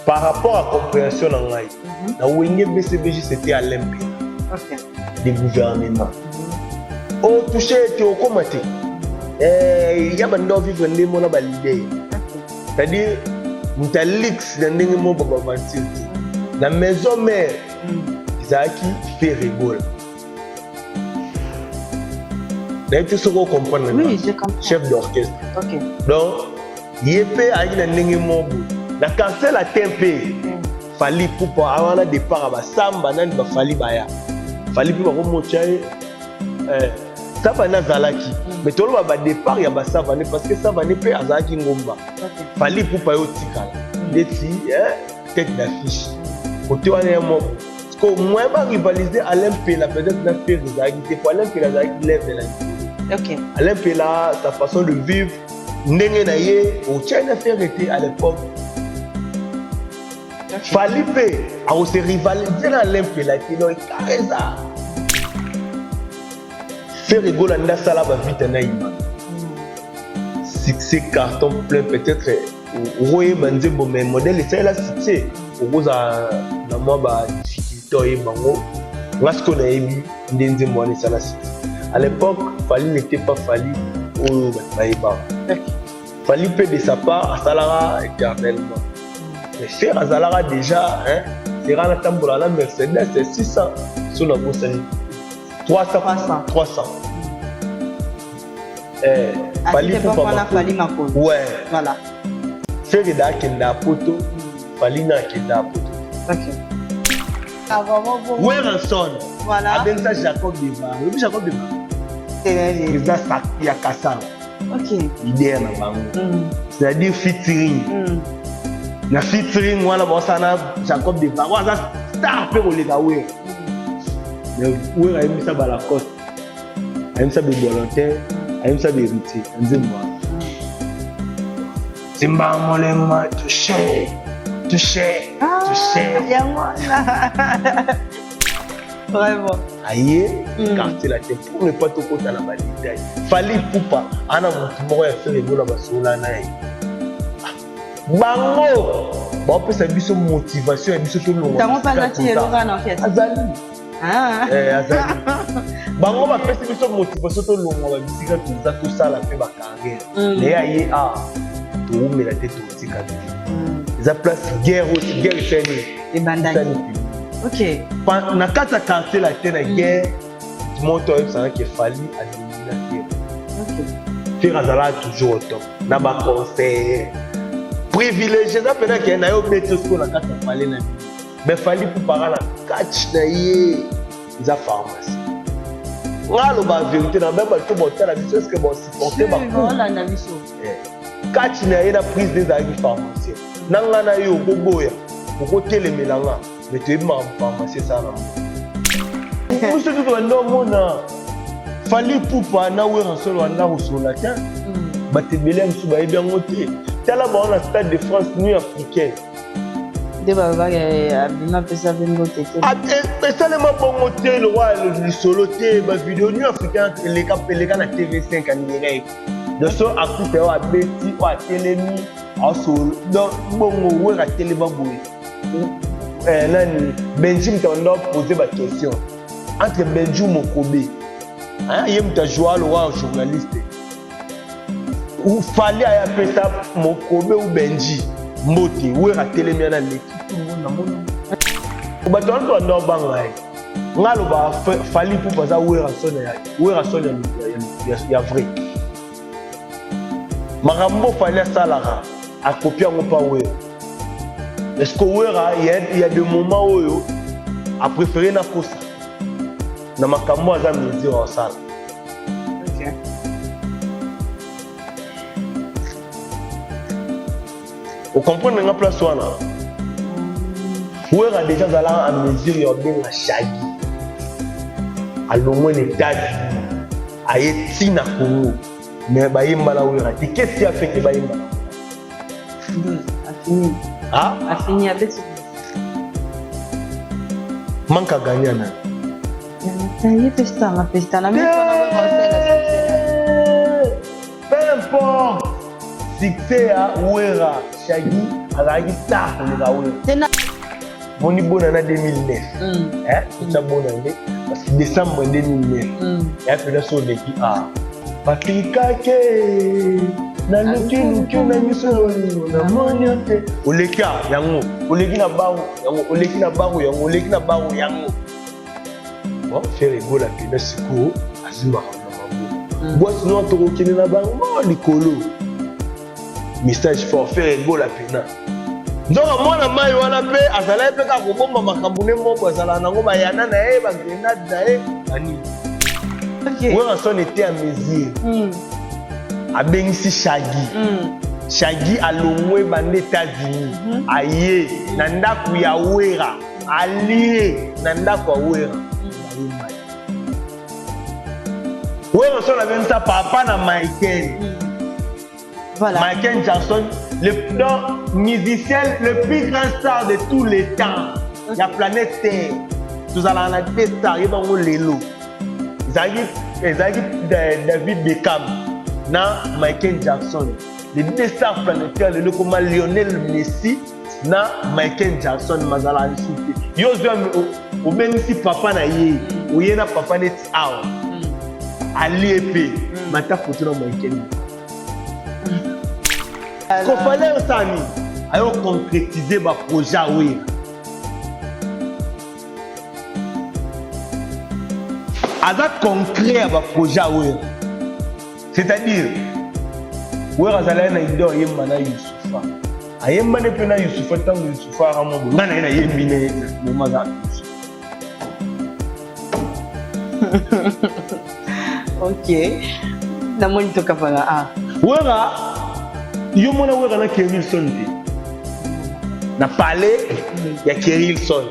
Par rapport à compréhension na ngai, na Wenge BCBG c'était Alain Mpela. De gouvernement. Otouche ete okóma te. Ya banda ovivre nde mona ba leader. C'est-à-dire moto ya luxe na ndenge moko babaventure te. Na maison mère ezalaki Ferre Gola. Nayebi te soki ocomprendre. Oui, je comprends. Chef d'orchestre. Donc ye mpe ayaki na ndenge moko boye na Quartier Latin mpe. Fally Ipupa wana départ ya basamba nani bafali baya Fally mpe bakomotya ye. Savane azalaki, mais toloba badépart ya basavane parce que Savane mpe azalaki ngomba. Fally Ipupa ye otikala ndeti tête d'affiche kote wana ya moko parce que moyen barivaliser Alain Mpela peut-être na Ferre ezalaki te, po Alain Mpela azalaki level ya likolo. Alain Mpela, sa façon de vivre, ndenge na ye otyai na Ferre te à l'époque. Fally mpe akose rivaliser na Alain Mpela te, donc écart eza. Ferre Gola nde asala bavita na yima succès carton plein. Peut-être okoyeba nzembo, mais modèle esalela succès okozala na mwa badifficulté oyeba yango. Nga sikoyo nayebi nde nzembo wana esala succès. À l'époque, Fally n'était pas Fally oyo bato bayebaka. Fally mpe de sa part asalaka éternellement, mais Ferre azalaka déjà, hein, Ferre anatambola na Mercedes 600 so nabosani 300. 300. 300. Fally wana Fally makolo. Ouais. Voilà. Ferre da akenda ya poto, Fally na akenda ya poto. Ah, vraiment bon. Werrason abengisa Jacob Devar. Oyebi Jacob Devar, président ya Kasala, leader na bango, c'est-à-dire featuring. Na featuring wana baosala na Jacob Devar oyo aza star mpe koleka Wera. Mais Wera ayebisa balacoste, ayebisa bevolontaire, ayebisa behéritier na nzembo wana: "Simba molema, touche, touche, touche." Yango wana vraiment. Aye Quartier Latin pour ne pas tokota na badétail. Fally Ipupa ana motu moko ya Ferre Gola basola na ye. Bango baopesa biso motivation ya biso tolongwa. Ntango mpe alati eloko na orchestre. Azali. Ah. Azali. Bango bapesi biso motivation tolongwa babisika toza, tosala mpe bacarrière. Naye aye a toumela te, totika te. Eza place guerre osi guerre esali. Ebandaki. Esali. Na kati ya Quartier Latin na guerre moto ayebisaka ke Fally adomina Ferre. Ferre azalaka toujours au top na baconcert privilégié. Eza mpena ke na ye obeti osiko na kati ya Fally na bino, mais Fally pupaka na kati na ye eza pharmacie. Nga aloba vérité na be bato botala biso, est-ce bosupporte bacoup? Baolanda biso. Kati na ye na prise ezalaki pharmacien na nga na yo okoboya, okotelemela nga, mais toyebi makambo pharmacie esala na mo biso tutu banda omona Fally Ipupa na Werrason banda kosola te. Bato ebele ya mosusu bayebi yango te. Tala bango na Stade de France, Nuit africaine. Nde balobaki abima apesa mpe mbote te. Esalema bongo te, lokwa lisolo te. Bavideo Nuit africaine eleka, eleka na TV5 andirect. Donc so artiste oyo abeti, oyo atelemi asolo, donc bongo Wera atelema boye. Nani, Benji moto abanda pose baquestion entre Benji Mokobe, ye moto ajoua lokwa journaliste. Fally aya apesa Mokobe u Benji mbote. Wera atelemi wana, aleki namona bato wana to banda obanga ye. Nga aloba Fally Ipupa aza Werrason ya Werrason ya vrai. Makambo Fally asalaka akopi yango mpa Wera. Est ce que Wera, il y a des moments oyo apréféré nakosa na makambo aza mesure asala? Ocomprendre nga place wana? Wera déjà azalaka en mesure ya obenga Shagi alongwe na États-Unis aye ntina Congo, mais bayemba na Wera te. Qu'est-ce qui a fait que bayemba na Afini. Ah? Afini abeti. Manque à gagner na ye mpe star na mpe star na Peu importe succès ya Wera, Shagi. Azalaki star koleka Wera. Moni bona na 2009. Eh, totya bona nde parce que décembre 2009. Ya mpenza so oleki a Patrikake nalukiluki na miso bolingo namoni yo te. Oleki a yango, oleki na bango yango, oleki na bango yango, oleki na bango yango. Bon, Ferre Gola mpenza sikoyo azwi makambo na maboko. Boîte noire tokokende na bango likolo. Message fort Ferre Gola mpenza. Nzoka mwana mai wana mpe azalaki mpe kaka kobomba makambo ne moko azalaka nango bayana na ye bagrenade na ye banini. Werrason était à mesure. Abengisi Shaggy. Shaggy alongwe banda États-Unis. Aye na ndako ya Wera. Alie na ndako ya Wera. Werrason abengisa papa na Michael. Voilà. Michael Jackson, le donc, musicien le plus grand star de tous les temps. Okay. La planète Terre. Tozalaka na deux stars, ye bango lelo. Ezalaki David Beckham na Michael Jackson. Les deux stars planétaires lelo koma Lionel Messi na Michael Jackson mazala lisusu te. Yo ozwi obengisi papa na ye, oye na papa neti awa. Alie pe mata photo na Michael. Kofale osala nini? Ayo concrétiser ba projet ya Wera. Aza concret ya ba projet ya Wera. C'est-à-dire Wera azalaki na idée ayemba na Youssoufa. Ayembani mpe na Youssoufa ntango Youssoufa aka mwa boye. Ngai na ye nayembi na ye moma aza Youssoufa. Ok. Namoni tokapana a. Wera, yo mona Wera na Kerilson te. Na palais ya Kerilson.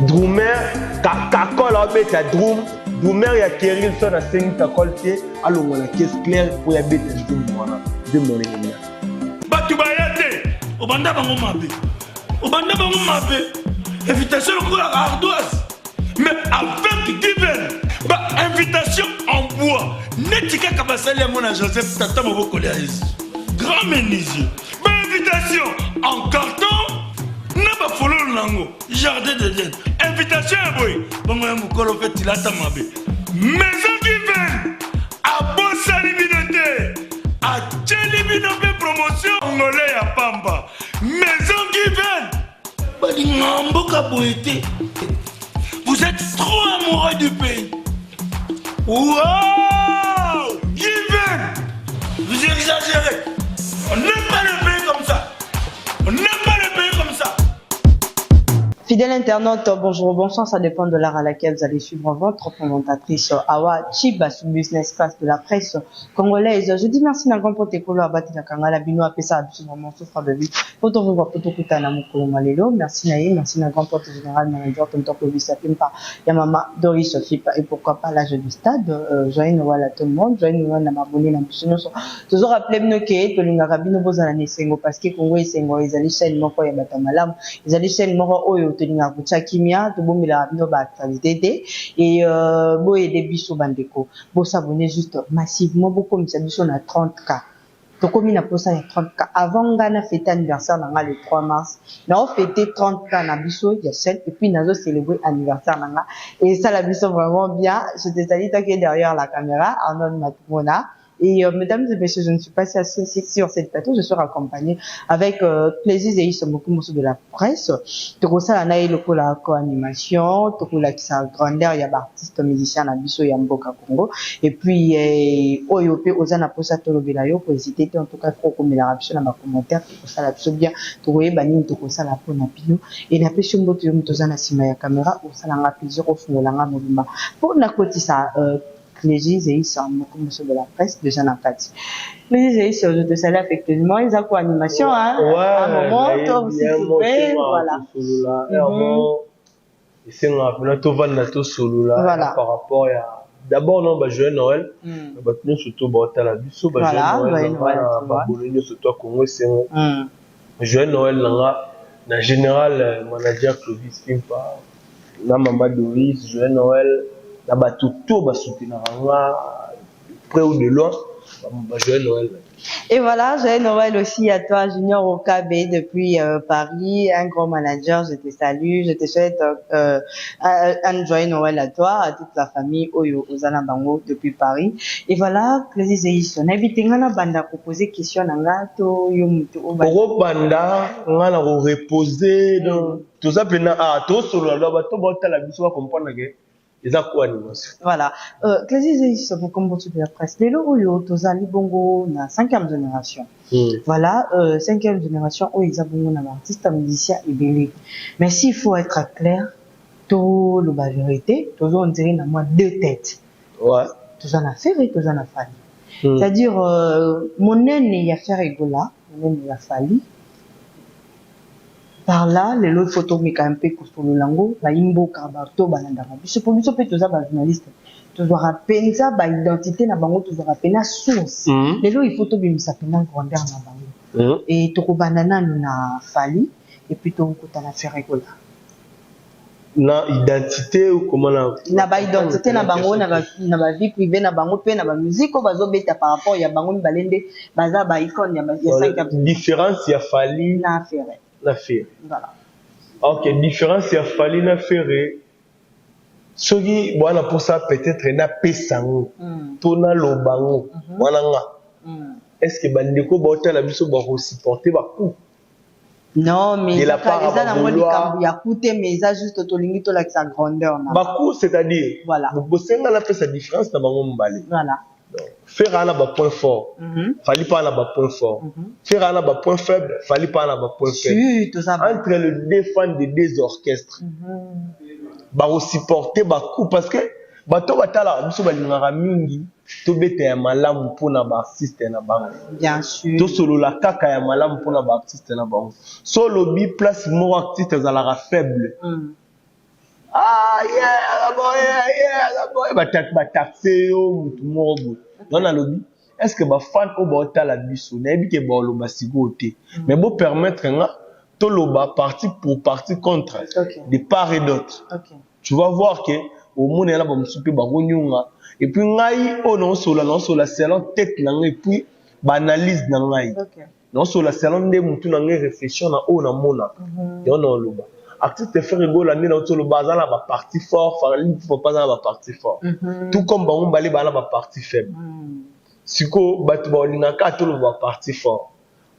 Drummer, Kakol abeta drum, drummer ya Kerilson asengi Kakol te alongwa na caisse claire mpo ya beta nzembo wana. Nzembo wana ekenda. Bato baya te, obanda bango mabe. Obanda bango mabe. Invitation lokola ardoise. Mais avec Given, ba invitation en bois. Neti kaka basali yango na Joseph tata mobokoli ya Yesu. Grand menuisier. Ba invitation en carton na ba fololo nango jardin d'Eden. Invitation ya boye bongo ya mokolo mpe tilata mabe. Maison Given abosani bino te. Atieli bino mpe promotion ngole ya pamba. Maison Given balingaka mboka boye te. Vous êtes trop amoureux du pays. Wow! Given! Vous exagérez. On n'aime pas le pays comme ça. On n'aime pas le pays comme ça. Fidèle internaute, bonjour, bonsoir, ça dépend de l'heure à laquelle vous allez suivre votre présentatrice Awa Chiba sous business class de la presse congolaise. Je dis merci na grand pote Kolo Abati na Kangala Bino apesa biso vraiment souffre de vie. Poto revoir poto kutana mokolo malelo. Merci na ye, merci na grand pote général manager tonton Clovis Pimpa ya mama Doris Fipa et pourquoi pas l'âge du stade. Joyeux Noël à tout le monde, joyeux Noël na mabonné na biso nyonso. Toujours rappeler bino ke tolingaka bino bozala na esengo parce que Congo esengo ezali chaîne moko ya bato malamu, ezali chaîne moko oyo tolingaka kotia kimia, tobombelaka bino ba actualité te et boyede biso bandeko, bosabonner juste massivement, bokomisa biso na 30K. Tokomi na posa ya 30K avant nga na fête anniversaire na nga le 3 mars. Na fêter 30K na biso ya chaîne et puis nazo célébrer anniversaire na nga et ça la biso vraiment bien. Je te salue toi qui est derrière la caméra, Arnold Matumona. Et mesdames et messieurs, je ne suis pas sur cette plateau, je suis accompagnée avec plaisir et Mokumoussou de la presse. Tokosala na ye lokola co-animation, tokolakisa grandeur ya ba artiste musicien na biso ya mboka Congo. Et puis oyo pe oza na posa tolobela yo, ko hésiter te, en tout cas faut komelaka biso na ba commentaire, tokosala biso bien, tokoyeba nini tokosala mpona bino. Et na pesi mbote yo moto oza na nsima ya caméra, osalanga plaisir ofungolanga mobimba mpona kotisa Clégie Zeissa, Mokumoussou de la presse, déjà dans Kati. Clégie Zeissa, je te salue affectueusement. Ils ont quoi animation, hein? Ouais, à un moment, toi aussi, tu fais, voilà. Et c'est un peu tout va dans tout solo là, Voilà. par rapport à d'abord non bah joyeux Noël, bah nous surtout bah t'as la biso bah Voilà, joyeux Noël, joyeux Noël, bah, tu bah, vois. bonne surtout à Congo c'est joyeux Noël là, na général manager Clovis Pimpa, na maman Doris, joyeux Noël, na bato to ba soutenir nga près ou de loin. Joyeux Noël. Et voilà, joyeux Noël aussi à toi, Junior Okabe, depuis Paris, un grand manager, je te salue, je te souhaite un joyeux Noël à toi, à toute la famille oyo oza na bango depuis Paris. Et voilà, Clésis Zeiso, nayebi te nga na banda koposer question na nga to yo mutu obanda? Okobanda, nga na korepose. Donc toza mpena ah, tosolola do bato baotala biso bacomprendre ke eza ko animation. Voilà. Clésis Zeiso, mokombo de la presse. Lelo oyo tozali bongo na cinquième génération. Voilà, cinquième génération oyo eza bongo na baartiste musicien ebele. Mais s'il faut être clair, toloba vérité, tozo on dirait na mwa deux têtes. Toza na Ferre, toza na Fally. C'est-à-dire monene ya Ferre Gola, monene ya Fally. Par là, lelo il faut tomeka mpe kosolola yango bayimboka bato balandaka biso, mpo biso mpe toza bajournaliste, tozwaka mpenza baidentité na bango, tozwaka mpena source. Lelo il faut tobimisa mpena grandeur na bango. E tokobanda nanu na Fally et puis tokokota na Ferre Gola. Na identité ou comment na Na baidentité na bango, na bavie privée na bango mpe na bamusique oyo bazobeta par rapport ya bango mibale nde baza baicone ya cinquième. Différence ya Fally na Ferre. Na Ferre. Voilà. Ok, différence ya Fally na Ferre, soki bwana mposa peut-être napesa yango to naloba yango wana nga, est ce que bandeko baotala biso bakosupporte bacoup? Non, mais eza nango likambo ya coup te, mais eza juste tolingi tolakisa grandeur na bacoup, c'est-à-dire bosenga napesa différence na bango mibale. Ferre aza na bapoint fort, Fally mpe na bapoint fort. Ferre aza na bapoint faible, Fally mpe na bapoint faible. Entre les deux fans de deux orchestres, bakosupporte bacoup, parce que bato batalaka biso balingaka mingi tobeta ya malamu mpona baartiste na bango. Bien sûr. Tosolola kaka ya malamu mpona baartiste na bango. So olobi place moko artiste azalaka faible, ah yeah, bataxe yo mutu moko boye. Donc nalobi, est ce que bafan oyo baotala biso, nayebi ke baoloba sikoyo te, mais bopermettre nga toloba parti pour, parti contre, de part et d'autre. Tu vas voir que omoni yana bamosusu mpe bakonyonga. Et puis ngai oyo naosola, naosola selon tête na ngai et puis baanalyse na ngai. Naosola selon nde motu na ngai réflexion na oyo namonaka, yango naoloba. Artiste Ferre Gola nde nauti oloba, aza na baparti fort, Fally Ipupa aza na baparti fort, tout comme bango mibale baa na baparti faible. Sikoyo bato balingaka toloba baparti fort,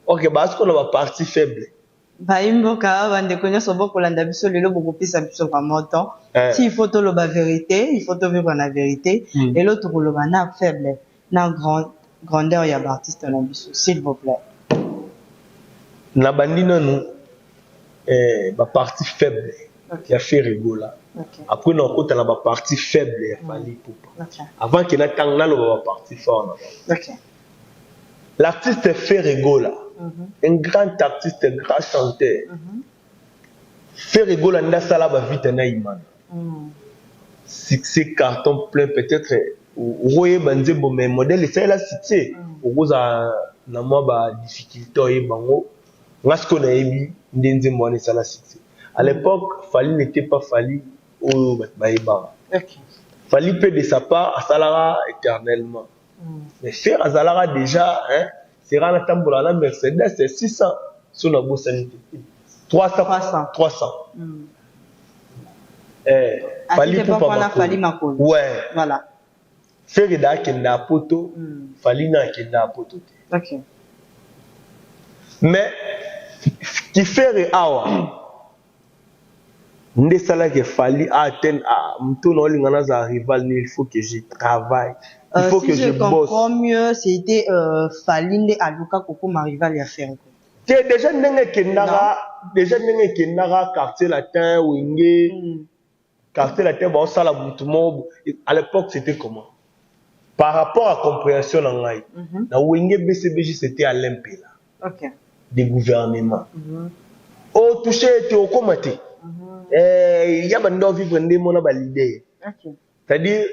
ok, baa sikoyo na baparti faible. Bayimboka, bandeko nyonso bokolanda biso lelo, bokopesa biso vraiment temps. Si il faut toloba vérité, il faut tovivre na vérité. Lelo tokoloba na faible na grand, grandeur ya baartiste na biso, s'il vous plaît. Na bandi nanu baparti faible ya Ferre Gola. Après nakota na baparti faible ya Fally Ipupa, avant ke natanga naloba baparti fort na bango. L'artiste Ferre Gola, un grand artiste, grand chanteur. Ferre Gola nde asala bavita na Imana. Succès carton plein, peut-être okoyeba nzembo, mais modèle esalela succès, okozala na mwa badifficulté oyeba yango. Nga sikoyo nayebi nde nzembo wana esala succès. À l'époque, Fally n'était pas Fally oyo bato bayebaka. Fally mpe de sa part asalaka éternellement, mais Ferre azalaka déjà, hein, sera natambola na Mercedes 600, so nabosani te, 300. 300. 300. Eh, À Fally cette Ipupa époque wana makolo. Fally makolo. Ouais. Voilà. Ferre da akenda ya poto, Fally na akenda ya poto te. Mais kifere awa nde esalaki Fally atteindre moto na olinga nazala rival ni, il faut que je travaille, il faut si que je je bosse. Comprends mieux, c'était Fally nde aluka kokoma rival ya Ferre. Te, déjà ndenge ekendaka, déjà ndenge ekendaka, Quartier Latin, Wenge, Quartier Latin baosala butu moko. À l'époque, c'était comment? Par rapport à compréhension na ngai, na Wenge BCBG, c'était Alain Mpela des gouvernements. Otouche ete okóma te. Ya banda ovivre nde mona baleader, c'est-à-dire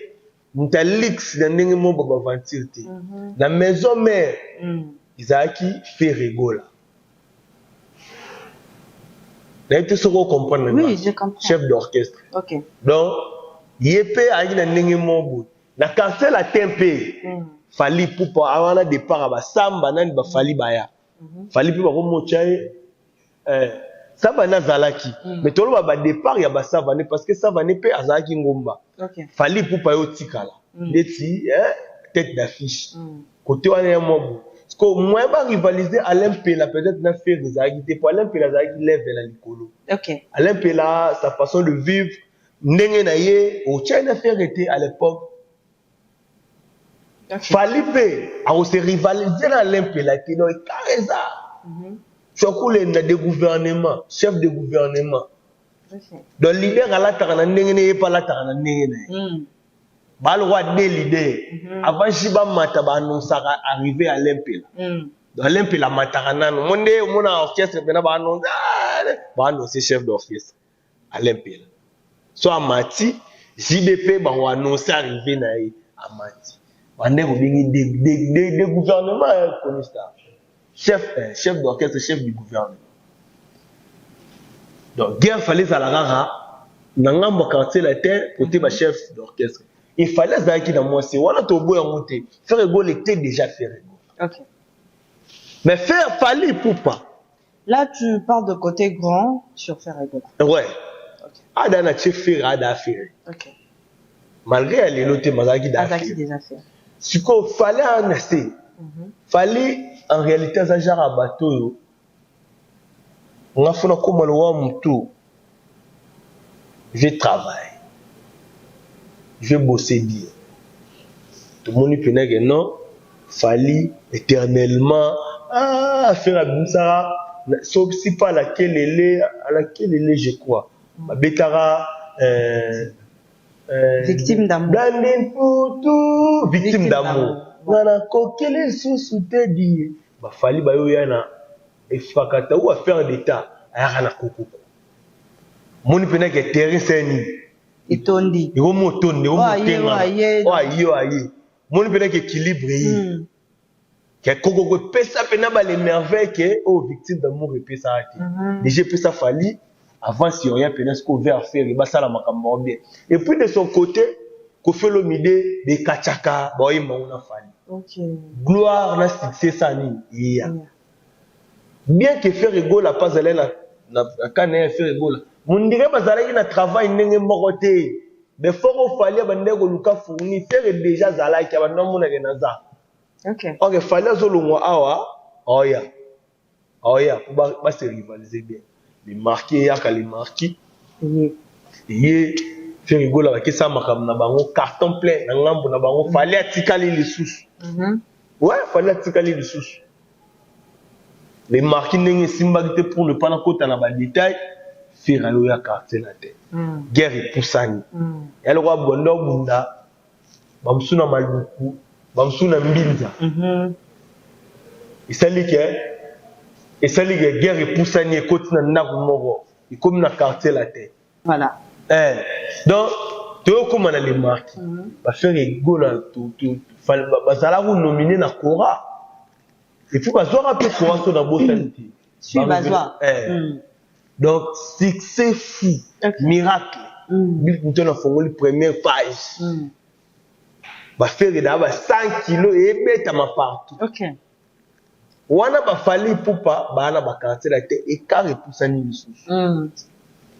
moto alix na ndenge moko babaventure te. Na Maison Mère, ezalaki Ferre Gola. Nayebi te soki ocomprendre. Oui, je comprends. Chef d'orchestre. Donc ye mpe ayaki na ndenge moko boye na Quartier Latin mpe. Fally Ipupa wana départ ya basamba nani bafali baya. Fally mpe bakomotya ye Savane azalaki. Mais toloba badépart ya basavane, parce que Savane mpe azalaki ngomba. Fally Ipupa ye otikala ndeti tête d'affiche. Côté wana ya mwa boye, parce que moyen barivaliser Alain Mpela peut-être na Ferre ezalaki te, po Alain Mpela azalaki level ya likolo. Alain Mpela, sa façon de vivre, ndenge na ye, otyai na Ferre te à l'époque. Fally mpe akose rivaliser na Alain Mpela te. Donc écart eza Twakulenda de gouvernement, chef de gouvernement. Donc leader alataka na ndenge na ye, mpe alataka na ndenge na ye. Balokwa de leader avant ji bamata, baannonsaka arrivé Alain Mpela. Donc Alain Mpela amataka nano mo nde omona orchestre mpena baannonce, baannonce chef d'orchestre Alain Mpela. So amati, JB mpe bango annonce arrivé na ye, amati, bande kobengi de gouvernement connu star, chef d'orchestre, chef du gouvernement. Donc guerre fallait ezala kaka na ngambo ya Quartier Latin, côté bachef d'orchestre. Il fallait azalaki na mwasi wana, toboya yango te. Ferre Gola était déjà Ferre Gola. Mais Ferre, Fally Ipupa. Là, tu parles de côté grand sur Ferre Gola. Ouais. Ada na tie Ferre, ada Ferre. Malgré ya lelo te, bazalaki da Azalaki déjà Ferre. Sikoyo Fally aa na se. Fally en réalité aza genre ya bato oyo nga funa kóma lowa motu. Je travaille, je vais bosser bien. Tomoni mpena ke non, Fally éternellement. Ah, affaire abimisaka soki pas alakelele, alakelele, je crois babetaka Victime d'amour. Blandi Mputu, Victime d'amour. Nga nakoki lisusu te die bafali bayoya na Efakata ou Affaire d'état, ayaka na kokoko, moni mpena ke terrain seni. Etondi. Ekomi otondi. Oyo aye, oyo aye. Oyo aye, oyo aye, moni mpena ke équilibre ye. Ke kokoko epesa mpena bale merveille ke oyo Victime d'amour epesaka te. Déjà epesa Fally avance yoya mpena sikoyo vers Ferre, basala makambo yango bien. Et puis de son côté, Koffi Olomide bekatiaka baoyemba ngo na Fally. Gloire na succès sa nini eya. Bien que Ferre Gola pas azali na kana ya Ferre Gola, mondire bazalaki na travail ndenge moko te. Mais fort ofali abandaki koluka fourni, Ferre déjà azalaki abandi amonake naza. Ok, Fally azolongwa awa, oya oya po base rivaliser bien. Les marquis eyaka, les marquis ye Ferre Gola bakesa makambo na bango, carton plein na ngambo na bango. Fally atikali lisusu. Ouais, Fally atikali lisusu. Les marquis ndenge esimbaki te, pour ne pas nakota na badétail, Ferre ayo ya Quartier Latin. Guerre epusani. Ya lokola bonda obunda bamosusu na Maluku, bamosusu na Mbinza. Esali ke guerre epusani, ekoti na ndako moko, ekomi na Quartier Latin. Donc toyokóma na les marquis. BaFerre Gola bazalaka nominé na Kora et puis bazwaka mpe Kora, so nabosani te. Si, bazwa. Donc succès fou. Miracle. Bill Clinton afongoli première page. BaFerre daa ba 100 kilo ebetama partout. Wana baFally Ipupa baa na baQuartier Latin, écart epusani lisusu.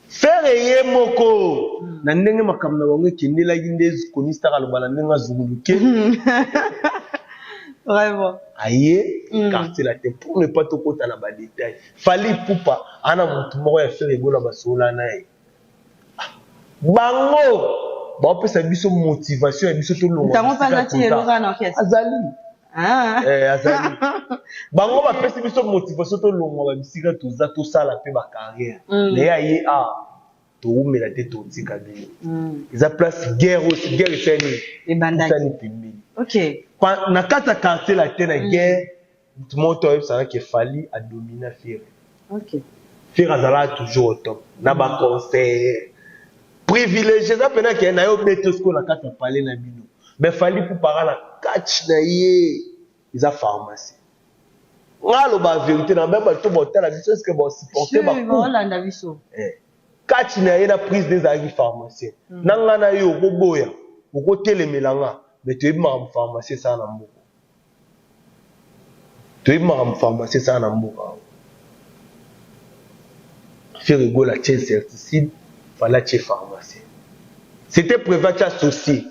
Ferre ye moko na ndenge makambo na bango ekendelaki nde konistaka aloba na ndenge azunguluke. Aye Quartier Latin, pour ne pas tokota na badétail, Fally Ipupa ana motu moko ya Ferre Gola, basola na ye. Ah, bango baopesa biso motivation ya biso tolongwa. Ntango mpe azati lelo kaka na orchestre. Azali. Ah. Azali. Bango bapesi biso motivation tolongwa babisika toza, tosala mpe bacarrière. Na ye aye a towumela te, totika bino. Eza place guerre oyo, guerre esali. Ebandaki. Esali pembeni. Na kati ya Quartier Latin, na guerre, motu moko to ayebisaka ke Fally adomina Ferre. Ferre azalaka toujours au top na baconcert privilégié. Eza mpena ke na yo bete sikoyo na kati ya palais na bino. Mais Fally Pupaka na kati na ye eza pharmacie. Nga aloba vérité na be, bato botala biso, est-ce basupporte? Sur baolanda biso. Kati na ye na prise nde ezalaki pharmacien. Na nga na yo okoboya, okotelemela nga, mais toyebi makambo pharmacie esala na mboka. Toyebi makambo pharmacie esala na mboka awa. Ferre Gola atie incertitude, Fally atie pharmacien. C'était prévu atie associé.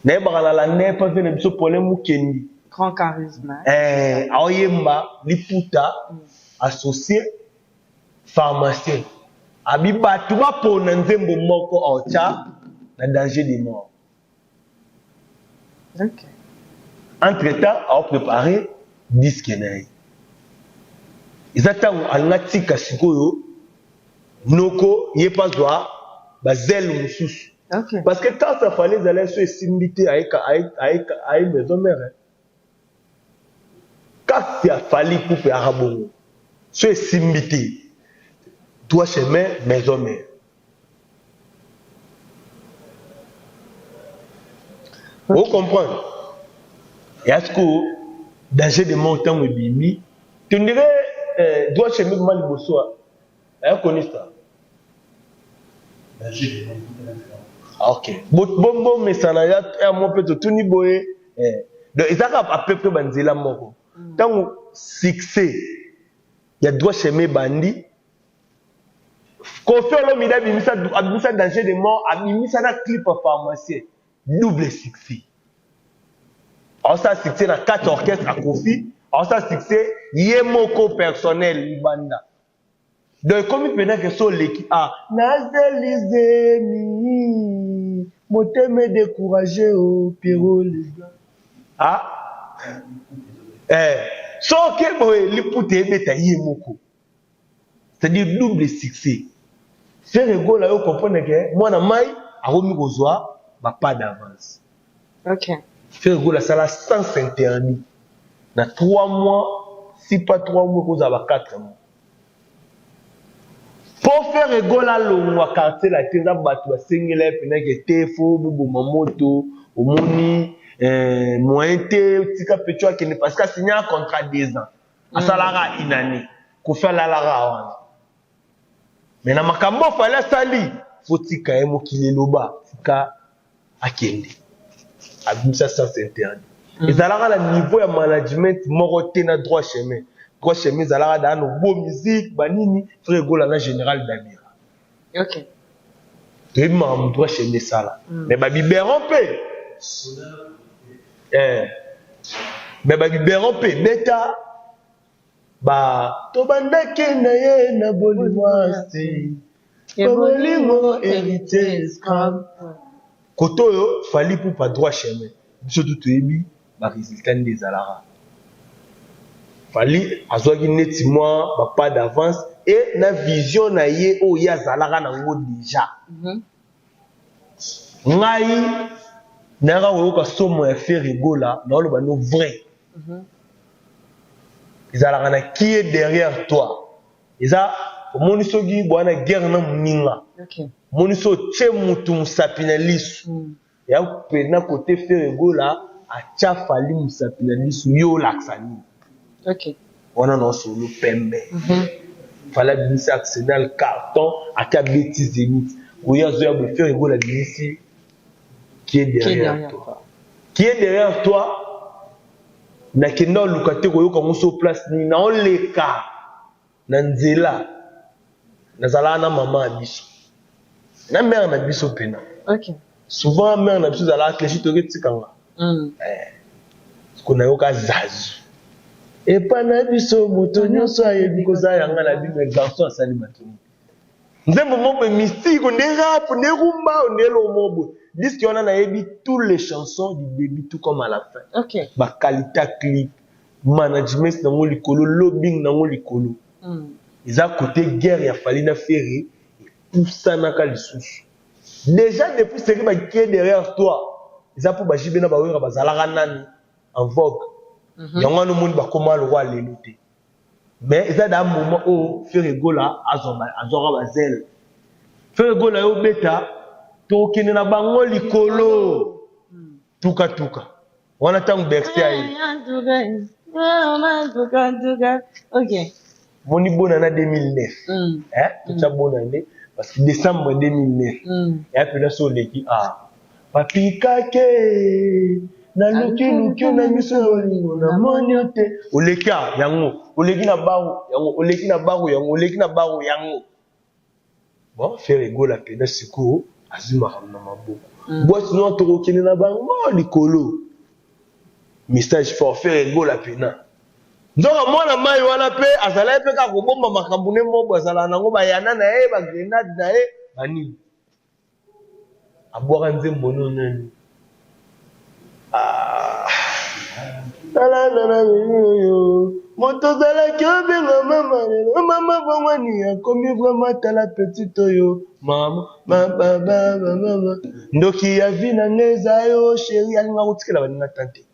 Nayebaka na landa ye mpe na biso Paulin Mukendi. Grand charisme. Eh, aoyemba liputa associé pharmacien. Abi bato bapona nzembo moko aotya na danger de mort. Ok. Entre temps aoprépare disque na ye. Eza ntango alinga atika sikoyo noko ye mpe azwa bazele mosusu. Ok. Parce que quand ça fallait ezala so esimbi te aye maison mère. Kasi ya Fally Ipupa eyaka bongo. So esimbi te droit chemin maison mère. O comprendre? Ya sikoyo danger de mort ntango ebimi tondire eh, droit chemin bima liboso aya konista. Ok, bomesana ya mo mpe totuni boye eh. Donc eza kaka à peu près banzela moko ntango succès ya droit chemin ebandi. Koffi Olomide abimisa abimisa danger de mort, abimisa na clip ya pharmacien, double succès. Aosala succès na kati ya orchestre ya Koffi, aosala succès ye moko personnel libanda. Donc ekomi mpena ke so oleki a nazeli zemi motema découragé o Pierrot Leblanc. Ah eh soki boye liputa ebeta ye moko. C'est-à-dire double succès. Ferre Gola yo comprendre que mwana mai akomi kozwa ba pas d'avance. Ok. Ferre Gola sala sens interdit na 3 mois, si pas 3 mois kozala ba 4 mois. Po Ferre Gola alongwa quartier latin eza bato basengela ye mpena ke te fo boboma moto omoni eh, moyen te tika pecho akende parce que asinya contrat 2 ans. Asalaka une année Koffi alalaka wana mais na makambo Fally asali faut tika ye mokili eloba tika akende abimisa sens interdit. Ezalaka na niveau ya management moko te na droit chemin. Droit chemin ezalaka daa no beau musique banini Frère Gola na général Dabira. Ok. Toyebi makambo droit chemin esala. Mais ba biberon pe eh mais ba biberon pe beta ba tobandaki na ye na bolingo asti bolingo héritier scram koto oyo Fally Ipupa droit chemin biso tu toyebi ba résultat nde ezalaka. Fally azwaki neti mwa ba pas d'avance et na vision na ye oyo ye azalaka nango déjà. Ngai nayaka koyoka somo ya Ferre Gola naoloba no vrai. Ezalaka na qui est derrière toi. Eza omoni soki bwana guerre na moninga. Omoni so otie mutu mosapi na lisu. Ya pena côté Ferre Gola atia Fally mosapi na lisu yo olakisa nini? Ok. Wana na solo pembe. Fally abimisi Arsenal carton ata abeti Zenith. Oyo azoya boye Ferre Gola abimisi qui est derrière toi. Qui est derrière toi? Nakenda oluka te koyoka ngo so place nini naoleka na nzela nazalaka na mama ya biso na mère na biso pena. Ok. Souvent mère na biso ezalaka cléchi toke tikanga. Ko nayoka zazu epa na biso moto nyonso ayebi koza yanga na bino garçon asali bato nini nzembo moko mystique nde rap nde rumba nde eloko moko boye disque wana nayebi toutes les chansons du début tout comme à la fin. Ok. Ba qualité clip management nango likolo lobbying nango likolo. Eza côté guerre ya Fally na Ferre epusanaka lisusu déjà depuis série ba qui est derrière toi eza po ba JB na ba Wera bazalaka nani en vogue. Yango wana omoni bakoma lokwa lelo te mais eza da moment oyo Ferre Gola azwaka bazele. Ferre Gola yo beta tokende na bango likolo tuka tuka wana ntango Bercy aye. Ok. Moni bona na 2009. Eh, totia bona nde parce que décembre 2009. Ya pena so oleki ah papi kake. Naluki-luki yo na miso ya bolingo, namoni yo te. Oleki a yango, oleki na baro yango, oleki na baro yango, oleki na baro yango. Bon, Ferre Gola mpenza sikoyo azwi makambo na maboko. Boîte noire tokokende na bango likolo. Message fort, Ferre Gola mpenza. Nzoka mwana mai wana mpe azalaki mpe kaka kobomba makambo ne mobo azalaka nango bayana na ye, ba grenade na ye, banini. Abwaka nzembo no nani? Ah. Oyo moto ozalaki obenga mama, lelo mama bongwani akomi vraiment, tala petite oyo mama mama ndoki ya vie na ngai eza yo chéri, alinga kotikela baninga tante.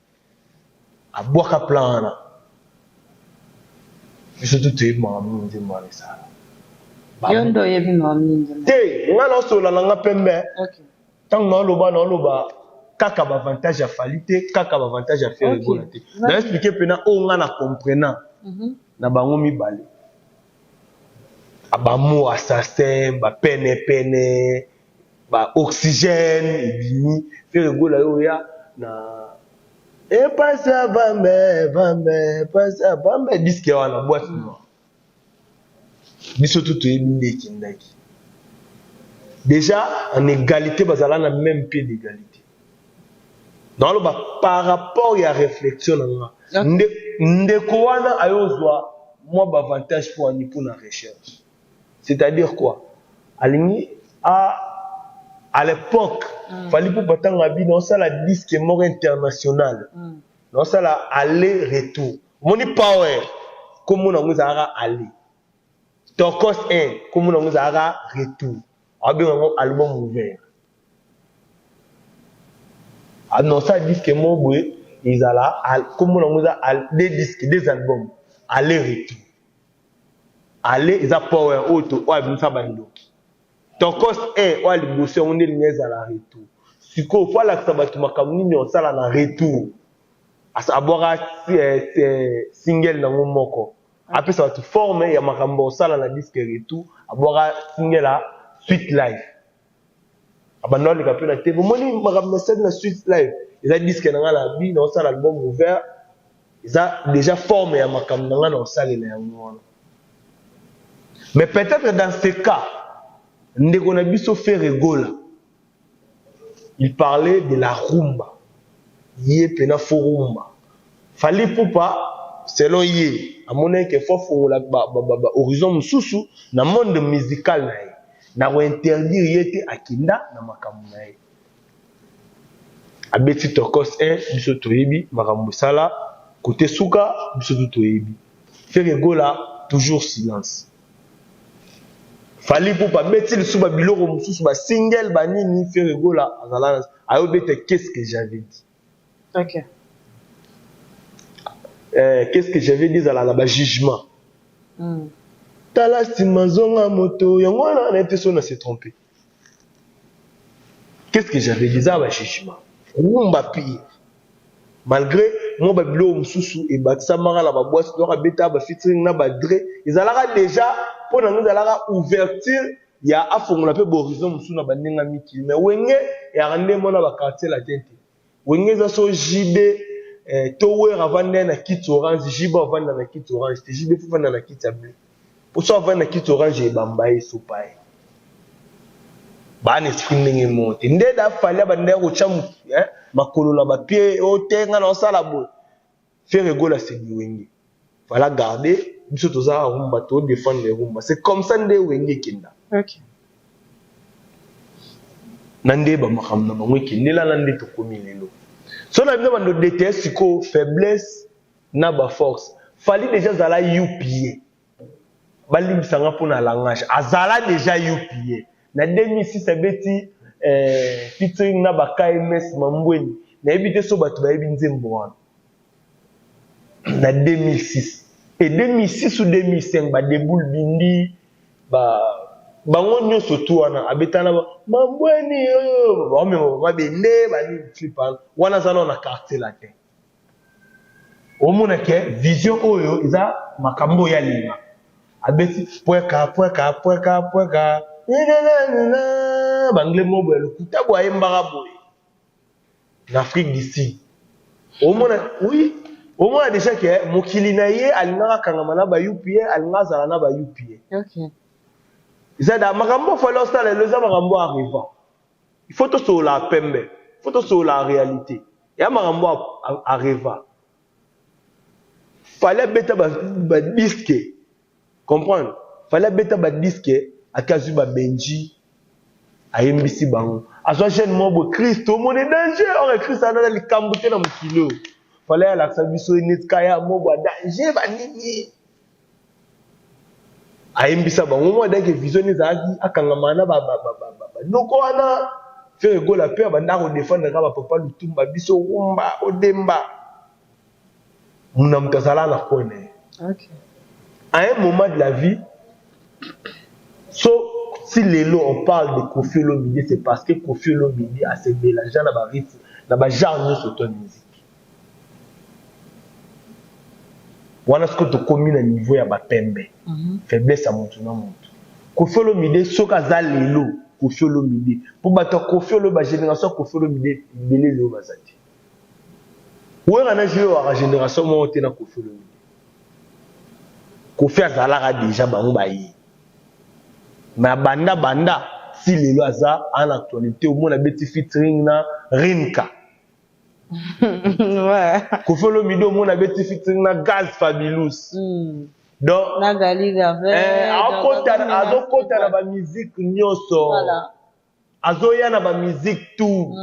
Abwaka plan wana, biso tu toyebi makambo nini nzembo wana esala. Yo nde oyebi makambo nini nzembo? Te, nga naosolola na nga pembe. Ntango naoloba kaka baavantage ya Fally te, kaka baavantage ya Ferre Gola te. Na expliquer mpena oyo nga na comprena na bango mibale, bamo assassin, bapenepene, baoxygène ebimi. Ferre Gola oyo oya na epasa bambe bambe epasa bambe, disque wana boîte noire, biso tu toyebi nde ekendaki déjà en égalité, bazala na même pied d'égalité. Naoloba par rapport ya réflexion na nga. Ndeko wana ayozwa mwa baavantage mpo ani mpona recherche, c'est-à-dire quoi? Alingi à l'époque Fally mpo batanga bino osala disque moko international, naosala aller retour. Omoni Power, kombo nango ezalaka aller, Tokos 1 kombo nango ezalaka retour, abenga yango album ouvert. Anosala disque moko boye ezala kombo nango eza deux disques, deux albums, aller retour. Aller eza Power oyo to oyo abimisa bandoki. Tokos 1 oyo liboso, yango nde elingi ezala retour. Sikoyo po alakisa bato makambo nini osala na retour, abwaka single nango moko, apesa bato forme ya makambo osala na disque retour. Abwaka single ya Suite Life, abanda oleka mpe na te. Bomoni makambo nasali na Suite Life, eza disque na ngai na bi naosala album ouvert, eza déjà forme ya makambo na ngai na osalela yango wana. Mais peut-être dans ce cas, ndeko na biso Ferre Gola, il parlait de la rumba, ye mpena fo rumba. Fally Ipupa, selon ye, amonaki ke fo afongola bahorizon mosusu na monde musical na ye. Na kointerdire ye te, akenda na makambo na ye. Abeti Tokos 1, biso toyebi makambo esala kote suka, biso tu toyebi. Ferre Gola toujours silence. Fally Ipupa abeti lisusu babiloko mosusu, basingle, banini. Ferre Gola azala ayobeta Qu'est-ce que j'avais dit. Qu'est-ce que j'avais dit ezala na bajugement. Tala nsima, zonga moto, yango wana nayebi te so na se trompe. Qu'est-ce que j'avais dit eza bajugement, rumba pire, malgré mwa babiloko mosusu ebakisamaka na baboîte donc abeta bafeaturing na badre, ezalaka déjà mpo nango, ezalaka ouverture ya afongola mpe bahorizon mosusu na bandenge ya mikili. Mais Wenge eyaka nde mona baquartier latin te. Wenge eza so JB to Wera avanda na kiti orange, JB avanda na kiti orange te. JB fo vanda na kiti ya bleu, po so avanda na kiti orange, ebamba ye, esopa ye. Baa na esprit ndenge moko te. Nde da Fally abandaki kotya makolo na bapied oyo te, nga na osala boye. Ferre Gola, c'est du Wenge, voilà. Garder biso toza rumba, todéfendre rumba, c'est comme ça nde Wenge ekenda. Na nde bamakambo na bango ekendela na nde tokomi lelo. So na bino bando détailler sikoyo faiblesse na baforce. Fally déjà azala UPA, balimbisanga mpona langage, azala déjà UPA na 2006, abeti featuring na ba KMS Mambweni. Nayebi te so bato bayebi nzembo wana na 2006 et 2006 ou 2005, badeboul bindi ba bango nyonso tu wana abetana Mambweni oyo baomema mabende banini clip wana aza nao na Quartier Latin. Omona ke vision oyo eza makambo oyo alinga, abeti pweka pweka pweka pweka bangle mo boye, lokuta boye, ayembaka boye na Afrique du Sud. Omona, oui, omona déjà ke mokili na ye alingaka akangama na ba UPA, alingaka azala na ba UPA. Eza da makambo Fally osala lelo, eza makambo arrivant. Il faut tosolola pembe, il faut tosolola réalité ya makambo arriva. Fally abeta badisques, comprendre? Fally abeta badisques, ake azwi babenji, ayembisi bango, azwa jeune moko boye, Christ, omoni danger. Or Christ aza na likambo te na mokili oyo. Fally alakisa biso neti kaya moko ya danger, banini, ayembisa bango mwa dake. Vision ezalaki akangama na banoko wana. Ferre Gola mpe abanda kodefendre kaka bapapa Lutumba, biso rumba odemba muna moto azala na coin na ye. À un moment de la vie, so si lelo on parle de Koffi Olomide, c'est parce que Koffi Olomide ase mélange na barythme, na bagenre nyonso to musique wana. Soki tokomi na niveau ya bapembe, faiblesse ya motu na motu, Koffi Olomide soki aza lelo Koffi Olomide, mpo bato ya Koffi Olo, bagénération ya Koffi Olomide ebele lelo baza te. Wera na jeu waka génération moko te na Koffi Olomide. Koffi azalaka déjà, bango baye, mais abanda banda si lelo aza en actualité. Omona beti featuring na Rinka. Koffi Olomide, omona abeti featuring na Gaz Fabilous. Donc azokota na bamusique nyonso, azoya na bamusique tout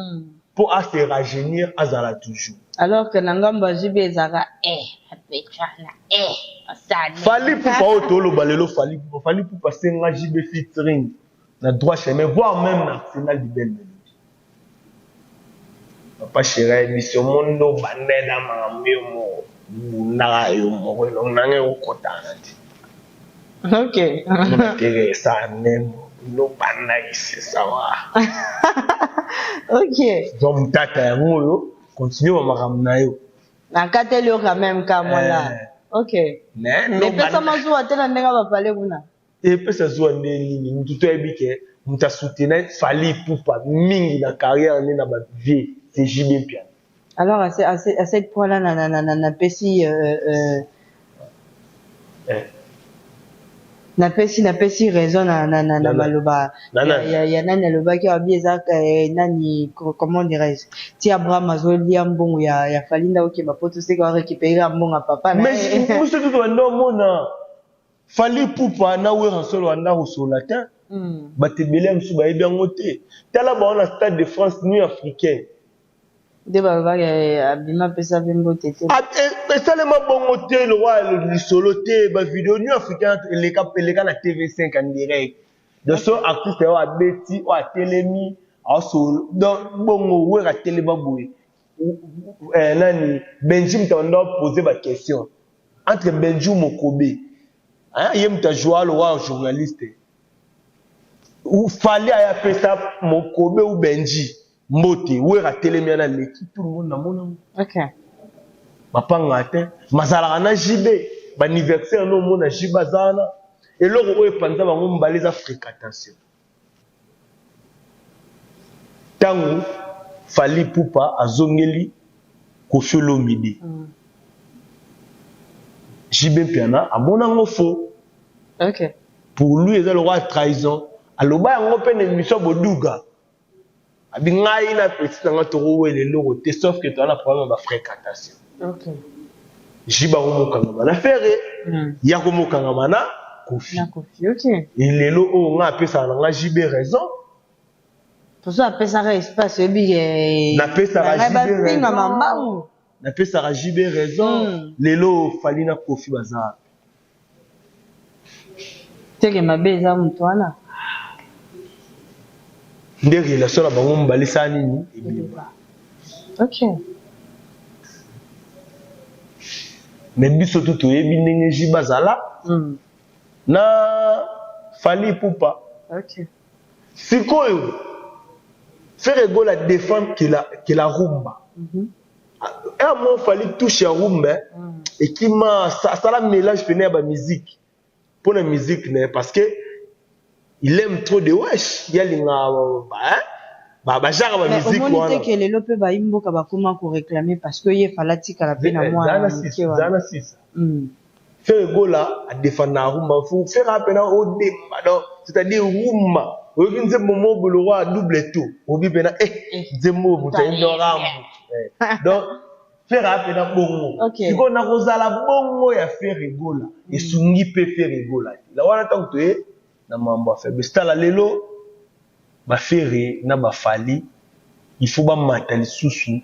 mpo ase rajeunir, azala toujours. Alors que na ngambo ya JB ezalaka apetwana asali. Fally Ipupa oyo toloba lelo, Fally Ipupa, Fally Ipupa asenga JB featuring na Droit Chemin, voire même na Arsenal du Belle Mélodie. Papa chéri ayebisi omondo bandela makambo yo moko, bundaka yo moko, elongo nanga ekokotana te. Teke esa nemo nobanda isesawa. Zwa mutata yango oyo, continue bamakambo na yo. Nakateli yo quand même ka mwana. Ok, mais epesa mazuwa te na ndenge bapale kuna? Epesa zuwa nde nini? Mutu to ayebi ke moto asoutenir Fally Ipupa mingi na carrière nde na bavie, c'est JB Mpiana. Alors à cette point là napesi napesi raison na maloba ya nani alobaki, abi eza nani, comment dirais-je, ti Abraham azolia mbongo ya Fally, nda okeba po toseka arécupérer mbongo ya papa. Mais biso tutu banda omona Fally Ipupa na Werrason banda kosola te. Bato ebele ya mosusu bayebi yango te. Tala bango na Stade de France, Nuit africaine. Nde balobaki abima, apesa mpe mbote te. Esalema bongo te, lokwa lisolo te, bavideo Nuit africaine eleka, eleka na TV5 en direct. Donc so artiste oyo abeti, oyo atelemi aosolo, donc bongo Wera atelema boye, nani, Benji moto abanda pose baquestion entre Benji Mokobe, ye moto ajoua lokwa journaliste. Fally aya apesa Mokobe ou Benji mbote, Wera atelemi wana, aleki tout le monde, namona ngo. Bapanga te, mazalaka na JB baanniversaire, no omona JB aza wana. Eloko oyo epanza bango mibale eza fréquentation. Ntango Fally Ipupa azongeli Koffi Olomide, JB Mpiana amona yango faux. Pour lui eza lokola trahison. Aloba yango mpe na émission Boduga, abi ngai na petit na nga tokowela eloko te, sauf que toza na problème ya bafréquentation. JB akomokangama na Ferre, ya komokangama na Koffi. Na Koffi, ok. Elelo oyo ngai apesaka na nga JB raison. Poso apesaka espace, oyebi. Napesaka JB raison. Mbangu. Napesaka JB raison. Lelo Fally na Koffi baza wapi? Teke mabe eza moto wana. Nde relation na bango mibale esala nini? Ebeba. Mais biso tu toyebi ndenge JB azala na Fally Ipupa. Sikoyo Ferre Gola défendre que la rumba. Un moment Fally touche ya rumba, ekima, asala mélange pene ya bamusique mpo na musique na ye, parce que il aime trop de wesh, ye alinga hein? Ba genre ba musique wana. Omoni te ke lelo mpe bayi mboka bakóma koréclamer parce que ye Fally atikala mpe na mwana moke wana? Sisa Ferre Gola adefendaka rumba. Ferre apena odemba, donc c'est-à-dire rumba, oyoki nzembo moko boye lokwa double to obi mpena nzembo oyo moto ayembi rambo. Donc Ferre apena bongo. Sikoyo na kozala bongo ya Ferre Gola, esungi mpe Ferre Gola te. La wana ntango toye na mambo ya faiblesse, tala lelo baFerre na baFally, il faut bamata lisusu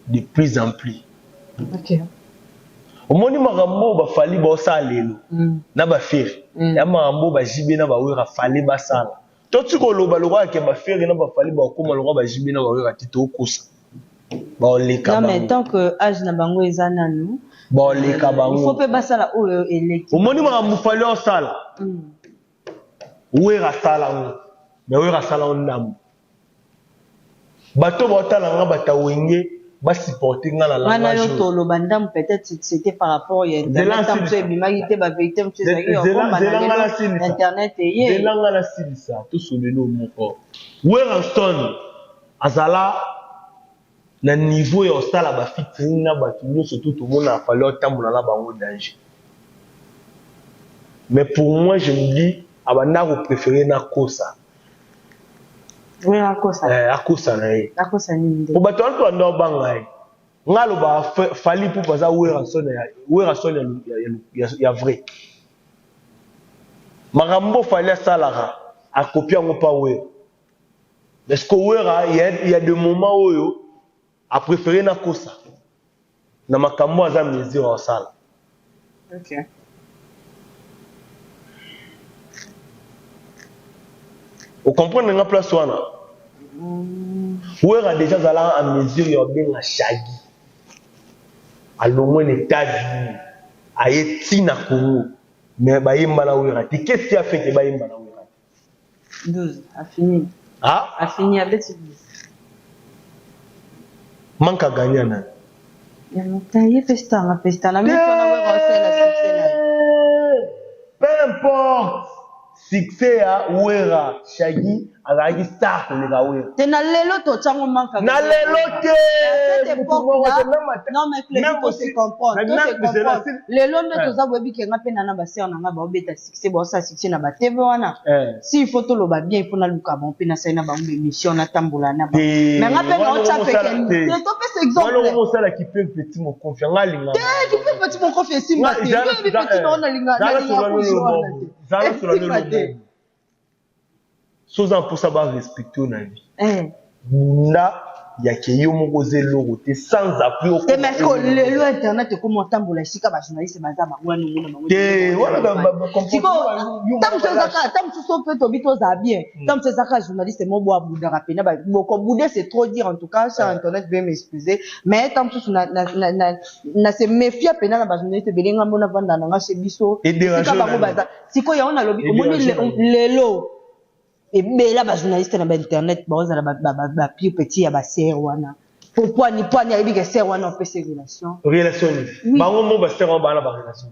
de plus en plus. Omoni makambo oyo baFally baosala lelo na baFerre, ya makambo oyo baJB na baWerra Fally basala. Toti koloba lokola ke baFerre na baFally bakóma lokola baJB na baWerra te, tokosa baoleka. Non, mais tant que âge na bango eza nanu. Baoleka bango. Il faut mpe basala oyo eleki. Omoni makambo Fally osala, Wera asala yango, mais Wera asala yango ndambo. Bato baotala nga, bato Wenge basupporte nga na wana. Yo toloba ndambo, peut-être c'était par rapport ya internet mosusu ebimaki te, bavérité mosusu ezalaki okoma na lelo internet eye. Zelanga nasilisa, tosolelo moko. Werrason azala na niveau ya kosala bafeaturing na bato nyonso to tomona Fally otambola na bango danger, mais pour moi, je me dis, abanda kopréférer nakosa. Akosa na ye. Akosa nini? Po bato wana tobanda obanga ye. Nga alobaka Fally Ipupa aza Werrason ya vrai. Makambo Fally asalaka, akopi yango mpa Wera. Parce que Wera, il y a des moments oyo apréféré nakosa na makambo aza mesure asala. Ocomprendre nga place wana? Wera déjà azalaka en mesure ya obenga Shagi, alongwe na États-Unis, aye ntina Congo, mais bayemba na Wera te. Qu'est-ce qui a fait ke bayemba na Wera te? 12 afini. Ah? Afini, abeti 12. Manque à gagner nani? Ye mpe star nga mpe star na miso na Wera osala succès na ye. Peu importe succès ya Wera, Shagi azalaki star koleka Wera. Te, na lelo totyango manque. Na lelo te. Non, mais Clémy, to se comprendre, to se comprendre. Lelo nde toza boyebi ke nga mpe na basere na nga baobeta succès, baosala succès na baTV wana. Si il faut toloba bien, il faut naluka bango mpe nasali na bango émission, natambola na bango, mais nga mpe naotya peke. Topesa exemple. Osalaki mpe petit mokonfi nga alinga. Te, kipe petit mokonfi esimba te. Yoyebi petit nao nalinga kozwa te. So oza mposa barespecte yo na vie, bunda yake yo moko, oza eloko te sans appui. Te, mais lelo internet ekoma otambola esika bajournaliste baza, bango wana omona bango. Te, wana. Ta mosusu mpe tobi tozala bien, ta mosusu ezaka journaliste mo bo abudaka pena bokobude, c'est trop dire. En tout cas, sur internet, veuillez m'excuser, mais ta mosusu na se méfie pena na bajournaliste ebele. Nga mona vanda nanga chez biso esika bango baza sikoyo, yango nalobi. Omoni lelo ebela bajournaliste na bainternet baozala bapire petit ya basere wana. Po poani poani ayebi ke sere wana opesa relation. Relation nini? Bango mo basere wana bana barelation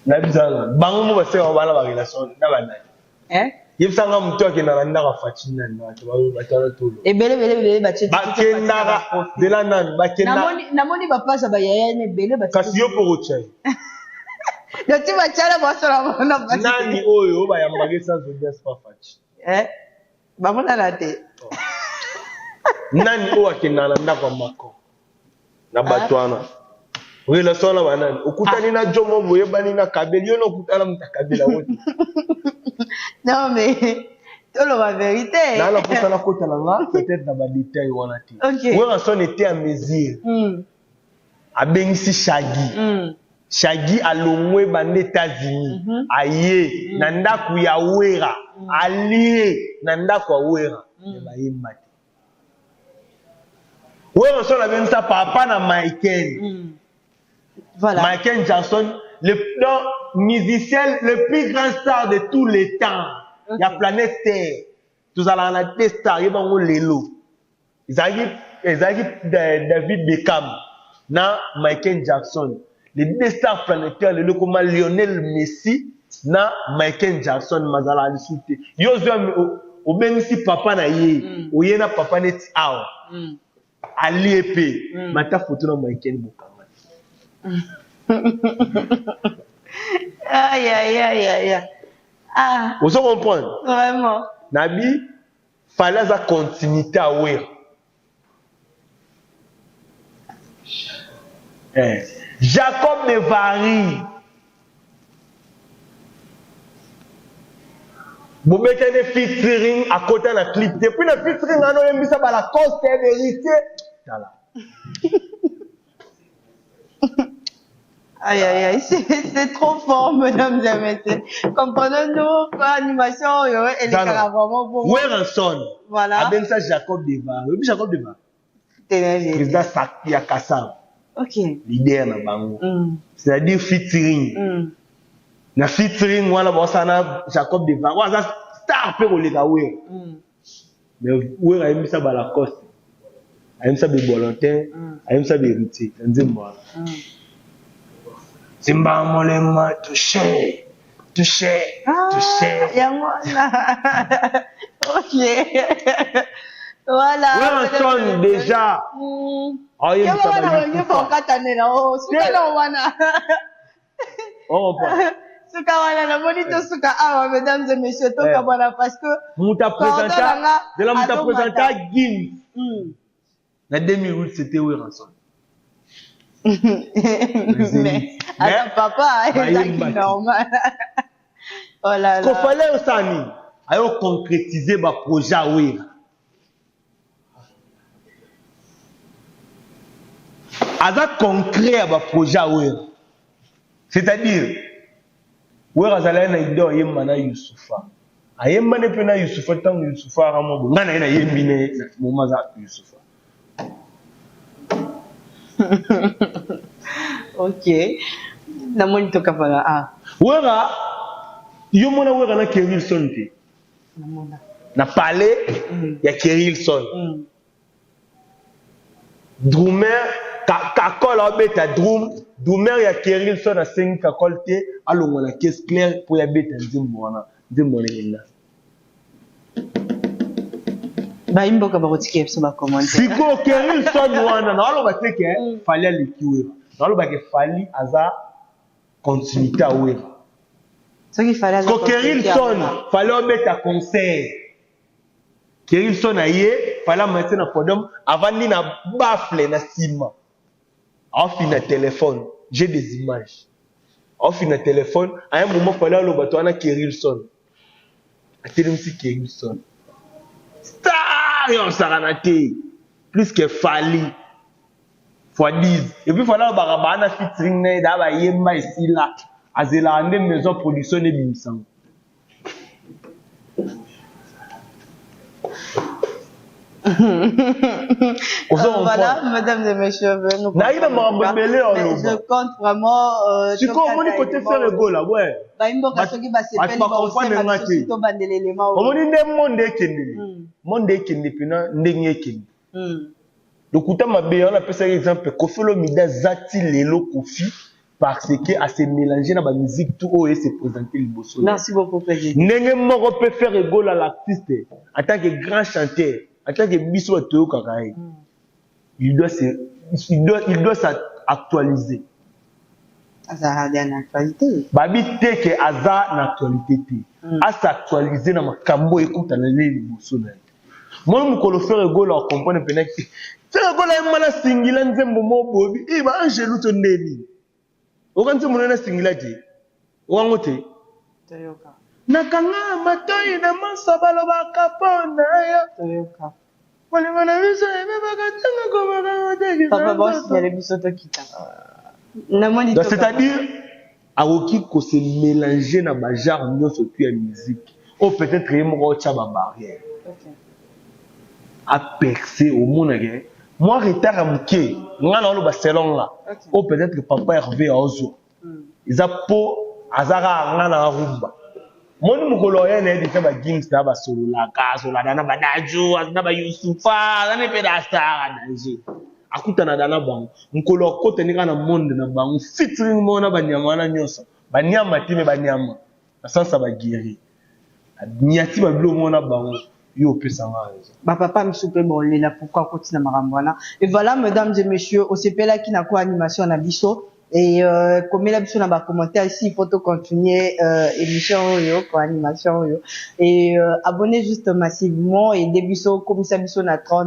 na biso wana, bango mo basere wana bana barelation na banani? Yebisanga moto akendaka na ndako afaci nani? Bato wana tolo. Ebele ebele ebele batie. Bakendaka nzela nani? Bakenda. Namoni bapage ya bayaya na ebele. Kasi yo mpo kotya ye. Noti batiala basala bona. Nani oyo bayambaki sans audience pa Faci? Bamonana te. Nani oyo akendaka na ndako ya Macron na bato wana? Relation wana banani? Okutani na jomo, boyebani na Kabeli, yo na okutana moto akabela yango te. Non, mais toloba vérité. Naa na mposa nakota na nga peut-être na badetail wana te. Werrason était à mesure, abengisi Shagi. Shagi alongwe banda États-Unis, aye na ndako ya Wera, alie na ndako ya Wera, me bayemba te. Werrason abengisa papa na Michael. Voilà. Michael Jackson, le donc, musicien le plus grand star de tous les temps ya planète Terre. Tozalaka na deux stars, ye bango lelo ezalaki David Beckham na Michael Jackson, les deux stars planétaires. Lelo ekoma Lionel Messi na Michael Jackson, mazalaka lisusu te. Yo ozwi Obengisi papa na ye, oye na papa neti awa, alie mpe, mata foto na Michael bokanga. Aïe, aïe, aïe, aïe. Ah. Ozo comprendre? Vraiment. Nabi Fally aza continuité ya Wera. Eh. Jacob de Vary. Bobetani featuring akota na clip te. Puis na featuring wana oyembisa ba Lacoste héritier. Tala. Aïe, aïe, aïe, c'est trop fort, mesdames et messieurs. Comprenons-nous, animation, elle est vraiment bon. Werrason. Voilà. Abengisa Jacob Deva. Oyebi Jacob Deva? Président ya Kassav. Ok. Leader na bango. C'est-à-dire featuring. Na featuring wana basana Jacob Deva. Waza star pe koleka Wera. Mais Wera ayembisa ba Lacoste. Ayembisa be Bolontin, ayembisa be Héritier. Na nzembo wana. Simba molema touché, touché, touché. Yango wana. Ok. Voilà. Werrason déjà. Ayembisa ba Yusufa. Oh, suka na wana. Oh, suka wana namoni tosuka awa, mesdames et messieurs, tokabwana parce que moto aprésenta de la moto aprésenta Gims na 2008, c'était Werrason. Mais attends, papa ezalaki normal. Oh là là. Ko Fally osala nini? Ayo concrétiser baprojet ya Wera. Aza concret ya baprojet ya Wera, c'est-à-dire Wera azalaki na idée oyemba na Yusufa, ayembani mpe na Yusufa. Ntango Yusufa aka mwa boye, ngai na ye nayembi ne moma aza Yusufa. Ok, namoni tokabana ah. Wera, yo mona Wera na Kerilson te? Namona. Na palais ya Kerilson, drummer Kakol aobeta drum. Drummer ya Kerilson asengi Kakol te alongwa na caisse claire mpo ya beta nzembo wana. Nzembo wana ekenda. Bayimboka bakotika biso bacommentaire. Sikoyo Kerilson wana, naoloba te ke Fally aleki Wera, naoloba ke Fally aza continuité ya Wera. Soki Fally aza ko Kerilson, Fally obeta concert, Kerilson aye, Fally amati na podium, avandi na baffle na nsima, aofina telefone. J'ai des images, aofina telefone. À un moment Fally aloba to wana Kerilson, atelemisi Kerilson, star ya osakana te, plus que Fally fois 10. Et puis Fally alobaka baa na featuring na ye daa bayemba esila, azelaka nde maison production nde ebimisango. Voilà, mesdames et messieurs, nous nayi na makambo ebele. Je compte vraiment. Sikoyo omoni kote Ferre Gola, ouais. Bayimboka soki basepeli, bacomprendre nga te. Tobandelelema. Omoni nde monde ekendele, monde ekende mpena ndenge ekende. Lokuta mabe wana apesaki exemple Koffi Olomide aza ti lelo Koffi parce que ase mélange na bamusique tout oyo ese présente liboso. Merci beaucoup, président. Ndenge moko mpe Ferre Gola, l'artiste, en tant que grand chanteur, en tant que biso bato toyokaka ye, il doit s'actualiser. Azalaka na actualité. Babi te ke aza na actualité te, as'actualiser na makambo ekutana nde liboso na ye. Mwana mokolo Ferre Gola acomprendre mpena ke Ferre Gola ye mana singila nzembo mo boyebi e ba angelu to ndeni oka nzembo nde nasingila te okango te. Toyoka. Nakanga matoi na manso balobaka mpo na yo. Toyoka. Bolingo na biso ebebaka ntango kobaka te. Papa, bosignale biso tokita, namoni. Donc, c'est-à-dire akoki kose mélanger na bagenre nyonso tu ya musique oyo peut-être ye moko otya babarrière, aperce. Omonake mwa retard ya moke, nga na oloba selon nga, oyo peut-être papa Hervé aozwa eza mpo aza kaka nga na arumba. Moni mokolo oya na ye deja, bagims na basololaka, asolana na badaju na bayusufa, aza ne mpe na star danger, akutanaka na bango. Mokolo akotani kaka na monde na bango, featuring moko na banyama wana nyonso, banyama te me banyama na sens ya baguerrier, niati babilo moko na bango. Yo opesanga raison. Bapapa misusu mpe bolela pourquoi kotina makambo wana. Et voilà, mesdames et messieurs, osepelaki na co-animation na biso et komela biso na bacommentaire ici, il faut to continuer émission oyo, co-animation oyo, et abonnez juste massivement et biso komisa biso na 30.